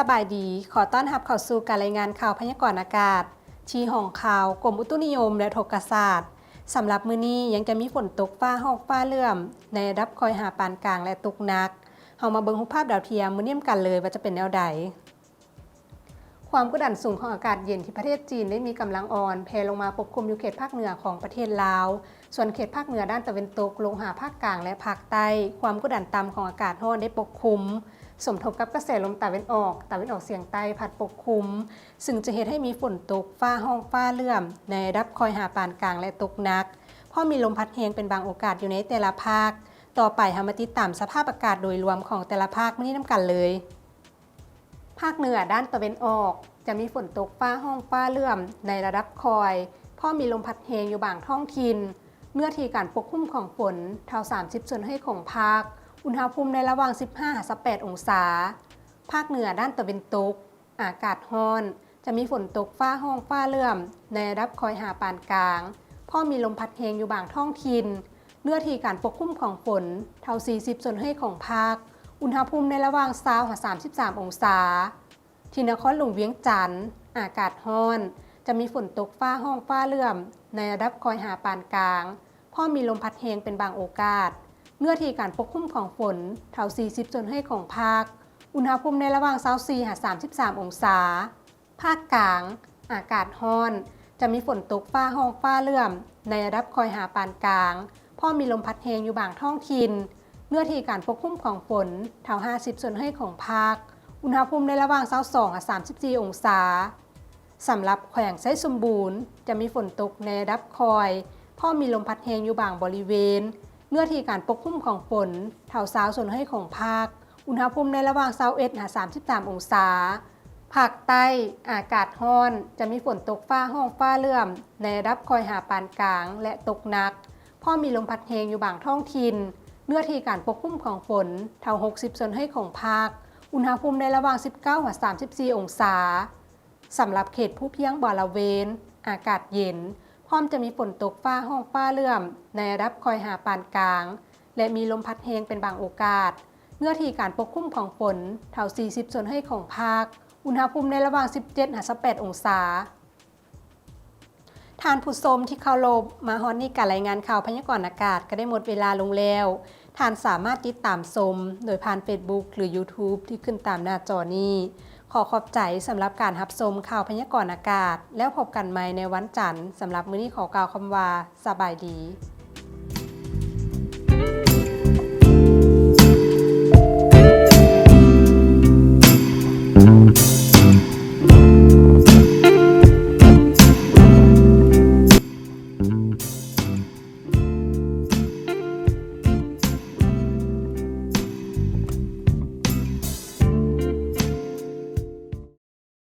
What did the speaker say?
ສະບາຍດີ, ຂໍຕ້ອນຮັບເຂົ້າສູ່ການລາຍງານຂ່າວພະຍາກອນອາກາດ ທີ່ຫ້ອງຂ່າວກົມອຸຕຸນິຍົມ ແລະ ອຸທົກກະສາດ. ສຳລັບມື້ນີ້ຍັງຈະມີຝົນຕົກຟ້າຮ້ອງຟ້າເຫຼື້ອມ ໃນລະດັບຄ່ອຍຫາປານກາງ ແລະ ຕົກໜັກ. ເຮົາມາເບິ່ງຮູບພາບດາວທຽມມື້ນີ້ນຳກັນເລີຍວ່າຈະເປັນແນວໃດ. ຄວາມກົດດັນສູງຂອງອາກາດເຢັນທີ່ປະເທດຈີນໄດ້ມີກຳລັງອ່ອນ ແຜ່ລົງມາປົກຄຸມຢູ່ເຂດພາກເໜືອຂອງປະເທດລາວ, ສ່ວນເຂດພາກເໜືອດ້ານຕາເວັນຕົກລົງຫາພາກກາງ ແລະ ພາກໃຕ້, ຄວາມກົດດັນຕ່ຳຂອງອາກາດຮ້ອນໄດ້ປົກຄຸມ ສົມທົບກັບກະແສລົມຕາເວັນອອກ, ຕາເວັນອອກສຽງໃຕ້ພັດປົກຄຸມ, ຊຶ່ງຈະເຮັດໃຫ້ມີຝົນຕົກ, ຟ້າຮ້ອງ, ຟ້າເຫຼື້ອມ ໃນລະດັບຄ່ອຍຫາປານກາງ ແລະ ຕົກໜັກ, ພ້ອມມີລົມພັດແຮງເປັນບາງໂອກາດຢູ່ໃນແຕ່ລະພາກ. ຕໍ່ໄປເຮົາມາຕິດຕາມສະພາບອາກາດໂດຍລວມຂອງແຕ່ລະພາກມື້ນີ້ນຳກັນເລີຍ. ພາກເໜືອດ້ານຕາເວັນອອກ ຈະມີຝົນຕົກ, ຟ້າຮ້ອງ, ຟ້າເຫຼື້ອມ ໃນລະດັບຄ່ອຍ, ພ້ອມມີລົມພັດແຮງຢູ່ບາງທ້ອງຖິ່ນ. ເນື້ອທີ່ການປົກຄຸມຂອງຝົນເທົ່າສາມສິບສ່ວນຮ້ອຍຂອງພາກ, ອຸນຫະພູມໃນລະຫວ່າງສິບຫ້າຫາຊາວແປດອົງສາ. ພາກເໜືອດ້ານຕາເວັນຕົກ ອາກາດຮ້ອນ, ຈະມີຝົນຕົກ, ຟ້າຮ້ອງ, ຟ້າເຫຼື້ອມ ໃນລະດັບຄ່ອຍຫາປານກາງ, ພ້ອມມີລົມພັດແຮງຢູ່ບາງທ້ອງຖິ່ນ. ເນື້ອທີ່ການປົກຄຸມຂອງຝົນເທົ່າສີ່ສິບສ່ວນຮ້ອຍຂອງພາກ, ອຸນຫະພູມໃນລະຫວ່າງຊາວຫາສາມສິບສາມອົງສາ. ທີ່ນະຄອນຫຼວງວຽງຈັນ ອາກາດຮ້ອນ, ຈະມີຝົນຕົກ, ຟ້າຮ້ອງ, ຟ້າເຫຼື້ອມ ໃນລະດັບຄ່ອຍຫາປານກາງ, ພ້ອມມີລົມພັດແຮງເປັນບາງໂອກາດ. ເນື້ອທີ່ການປົກຄຸມຂອງຝົນເທົ່າສີ່ສິບສ່ວນຮ້ອຍຂອງພາກ, ອຸນຫະພູມໃນລະຫວ່າງຊາວສີ່ຫາສາມສິບສາມອົງສາ. ພາກກາງ ອາກາດຮ້ອນ, ຈະມີຝົນຕົກ, ຟ້າຮ້ອງ, ຟ້າເຫຼື້ອມ ໃນລະດັບຄ່ອຍຫາປານກາງ, ພ້ອມມີລົມພັດແຮງຢູ່ບາງທ້ອງຖິ່ນ. ເນື້ອທີ່ການປົກຄຸມຂອງຝົນເທົ່າຫ້າສິບສ່ວນຮ້ອຍຂອງພາກ, ອຸນຫະພູມໃນລະຫວ່າງຊາວສອງຫາສາມສິບສີ່ອົງສາ. ສຳລັບແຂວງໄຊສົມບູນ ຈະມີຝົນຕົກໃນລະດັບຄ່ອຍ, ພ້ອມມີລົມພັດແຮງຢູ່ບາງບໍລິເວນ. ເນື້ອທີ່ການປົກຄຸມຂອງຝົນເທົ່າຊາວສ່ວນຮ້ອຍຂອງພາກ, ອຸນຫະພູມໃນລະຫວ່າງຊາວເອັດຫາສາມສິບສາມອົງສາ. ພາກໃຕ້ ອາກາດຮ້ອນ, ຈະມີຝົນຕົກ, ຟ້າຮ້ອງ, ຟ້າເຫຼື້ອມ ໃນລະດັບຄ່ອຍຫາປານກາງ ແລະ ຕົກໜັກ, ພ້ອມມີລົມພັດແຮງຢູ່ບາງທ້ອງຖິ່ນ. ເນື້ອທີ່ການປົກຄຸມຂອງຝົນເທົ່າຫົກສິບສ່ວນຮ້ອຍຂອງພາກ, ອຸນຫະພູມໃນລະຫວ່າງສິບເກົ້າຫາສາມສິບສີ່ອົງສາ. ສຳລັບເຂດພູພຽງບໍລະເວນ ອາກາດເຢັນ, ພ້ອມຈະມີຝົນຕົກ, ຟ້າຮ້ອງ, ຟ້າເຫຼື້ອມ ໃນລະດັບຄ່ອຍຫາປານກາງ ແລະ ມີລົມພັດແຮງເປັນບາງໂອກາດ. ເນື້ອທີ່ການປົກຄຸມຂອງຝົນເທົ່າສີ່ສິບສ່ວນຮ້ອຍຂອງພາກ, ອຸນຫະພູມໃນລະຫວ່າງສິບເຈັດຫາຊາວແປດອົງສາ. ທ່ານຜູ້ຊົມທີ່ເຄົາລົບ, ມາຮອດນີ້ການລາຍງານຂ່າວພະຍາກອນອາກາດກໍໄດ້ໝົດເວລາລົງແລ້ວ. ທ່ານສາມາດຕິດຕາມຊົມໂດຍຜ່ານເຟສບຸກ ຫຼື ຢູທູບ ທີ່ຂຶ້ນຕາມໜ້າຈໍນີ້. ຂໍຂອບໃຈສຳລັບການຮັບຊົມຂ່າວພະຍາກອນອາກາດ. ແລ້ວພົບກັນໃໝ່ໃນວັນຈັນ. ສຳລັບມື້ນີ້ຂໍກ່າວຄຳວ່າ ສະບາຍດີ.